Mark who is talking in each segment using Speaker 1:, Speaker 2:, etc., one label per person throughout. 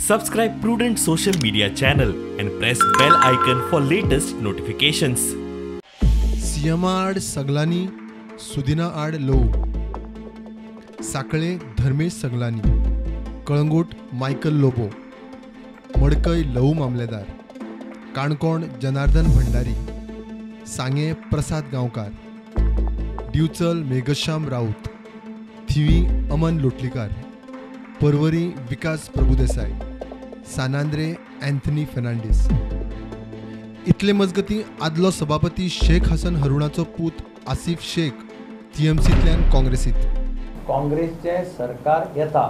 Speaker 1: Subscribe Prudent social media channel and press bell icon for latest notifications.
Speaker 2: सीएमा आड सगलानी, सुदिना आड लोव, साखळे Dharmesh Saglani, Calangute Michael Lobo, मडकय लहू मामलेदार, काणकोण जनार्दन भंडारी, सांगे प्रसाद गांवकार, दिवचल मेघश्याम राऊत, थिवी अमन लोटलीकार, परवरी विकास प्रभुदेसाय, सानांद्रे अँथनी फेर्नांडीस. इतले मजगती आदलो सभापती शेख हसन हरुणाचो पूत आसिफ शेख टीएमसींतल्यान काँग्रेसीत.
Speaker 3: काँग्रेसचें सरकार येता,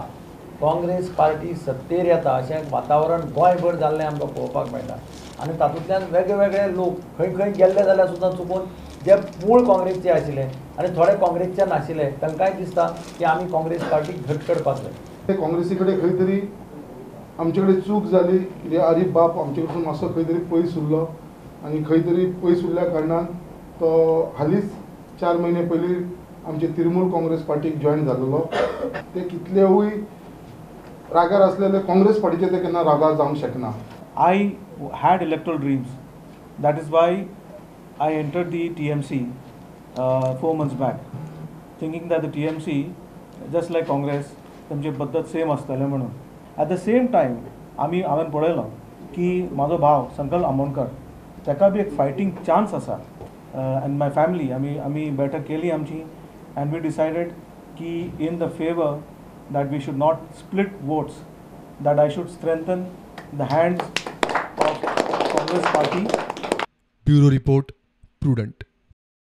Speaker 3: काँग्रेस पार्टी सत्तेर येता अशें वातावरण गोंयभर जाल्लें आमकां पळोवपाक मेळटा आनी तातूंतल्यान वेगळे लोक खंय खंय गेल्ले जाल्यार सुद्दां चुकून जे मूळ काँग्रेसचे आशिल्ले आनी थोडे काँग्रेसचे नाशिल्ले तांकांय दिसता की आमी काँग्रेस पार्टीक घट करपाक जाय.
Speaker 4: काँग्रेसी कडेन खंय तरी आमचे कडेन चूक जाली की आरीफ बाप आमचे कडसून मातसो खंय तरी पयस उरलो आनी खंय तरी पयस उरल्या कारणान तो हालींच 4 म्हयने पयलीं आमचे तृणमूल काँग्रेस पार्टीक जॉयन जाल्लो. ते कितलेवूय रागार आसलेले काँग्रेस पार्टीचे ते केन्ना रागार जावंक शकना.
Speaker 5: I had electoral dreams. That is why I entered the TMC 4 months back, thinking that the TMC, just like Congress, तांची पद्दत सेम आसतलें म्हणून. एट the same time आमी हांवें पळयलो की म्हाजो भाव संकल्प आमोणकर ताका बी एक फायटींग चान्स आसा. एंड my family आमी बैठक केली आमची एंड we decided की in the favour that we should not split votes, that I should strengthen the hands of Congress party.
Speaker 2: Bureau report, Prudent.